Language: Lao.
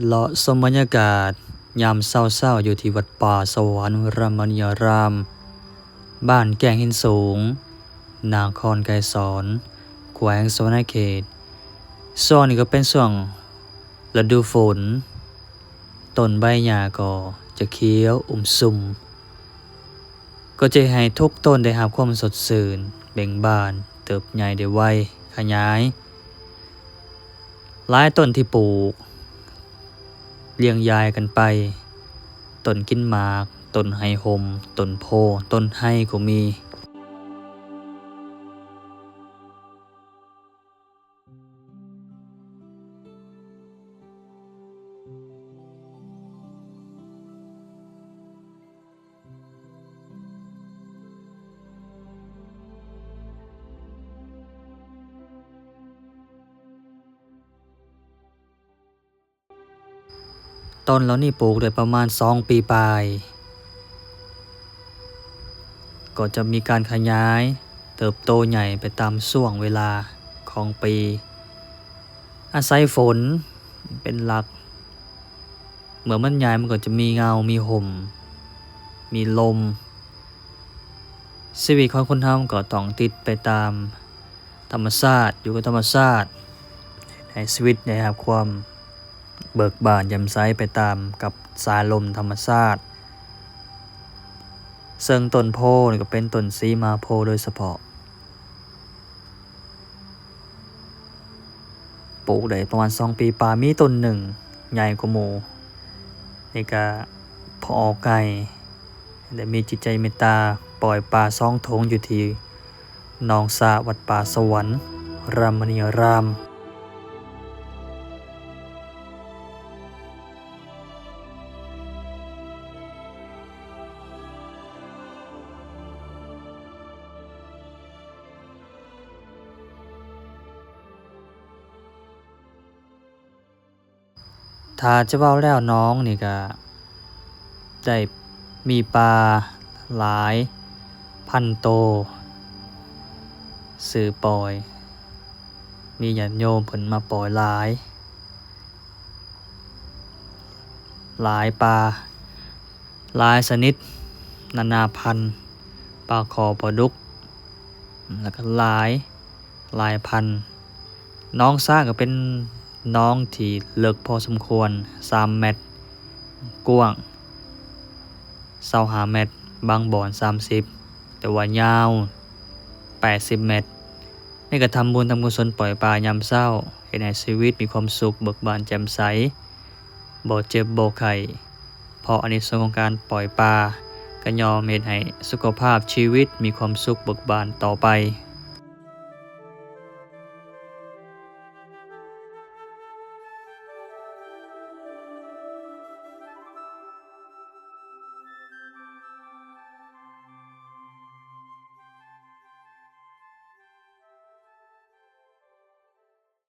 ເລາະຊົມບັນຍາກາດຍາມເຊົ້າໆ ຢູ່ທີ່ວັດປ່າສະຫວັນລະມະນີຍາຣາມ ບ້ານແກ້ງຫີນສູງ ນະຄອນໄກສອນ ແຂວງສະຫວັນນະເຂດ. ຊ່ວງນີ້ກໍເປັນຊ່ວງລະດູຝົນ, ຕົ້ນໃບຫຍ້າກໍຈະຂຽວອຸມຊຸ່ມ, ກໍຈະເຮັດໃຫ້ທຸກຕົ້ນໄດ້ຮັບຄວາມສົດຊື່ນ, ເບັ່ງບານ, ເຕີບໃຫຍ່ໄດ້ໄວ, ຂະຫຍາຍ. ຫຼາຍຕົ້ນທີ່ປູກລຽງລາຍກັນໄປ, ຕົ້ນກິນໝາກ, ຕົ້ນໄຮຮົ່ມ, ຕົ້ນໂພ, ຕົ້ນໄຮກໍມີ. ຕົ້ນເຫຼົ່ານີ້ປູກໄດ້ປະມານສອງປີປາຍ, ກໍຈະມີການຂະຫຍາຍເຕີບໂຕໃຫຍ່ໄປຕາມຊ່ວງເວລາຂອງປີ, ອາໄສຝົນເປັນຫຼັກ. ເມື່ອມັນໃຫຍ່ ມັນກໍຈະມີເງົາ, ມີຮົ່ມ, ມີລົມ. ຊີວິດຂອງຄົນເຮົາກໍຕ້ອງຕິດໄປຕາມທຳມະຊາດ, ຢູ່ກັບທຳມະຊາດ, ໃຫ້ຊີວິດໄດ້ຮັບຄວາມເບີກບານແຈ່ມໃສໄປຕາມກັບສາຍລົມທຳມະຊາດ. ເຊິ່ງຕົ້ນໂພນີ້ກໍເປັນຕົ້ນສີມະຫາໂພໂດຍສະເພາະ. ປູກໄດ້ປະມານສອງປີປາຍ, ມີຕົ້ນໜຶ່ງໃຫຍ່ກວ່າໝູ່. ນີ້ກະພໍ່ອອກໄກ່ໄດ້ມີຈິດໃຈເມດຕາ ປ່ອຍປາສອງຖົງຢູ່ທີ່ໜອງສະ ວັດປ່າສະຫວັນລະມະນີຍາຣາມ. ຖ້າຈະເວົ້າແລ້ວ ໜອງນີ້ກະໄດ້ມີປາຫຼາຍພັນໂຕ ຊື້ປ່ອຍ, ມີຍາດໂຍມເພິ່ນມາປ່ອຍຫຼາຍ, ຫຼາຍປາ ຫຼາຍຊະນິດ ນານາພັນ, ປາຄໍ່ ປາດຸກ ແລ້ວກໍຫຼາຍ ຫຼາຍພັນ. ໜອງສະກໍເປັນໜອງທີ່ເລິກພໍສົມຄວນ, ສາມແມັດ, ກວ້າງຊາວຫ້າແມັດ, ບາງບ່ອນສາມສິບ, ແຕ່ວ່າຍາວແປດສິບແມັດ. ນີ້ກໍທຳບຸນທຳກຸສົນ ປ່ອຍປາຍາມເຊົ້າ, ເຮັດໃຫ້ຊີວິດມີຄວາມສຸກ, ເບີກບານແຈ່ມໃສ, ບໍ່ເຈັບບໍ່ໄຂ້, ເພາະອານິສົງຂອງການປ່ອຍປາກໍຍ່ອມເຮັດໃຫ້ສຸຂະພາບຊີວິດມີຄວາມສຸກເບີກບານຕໍ່ໄປ.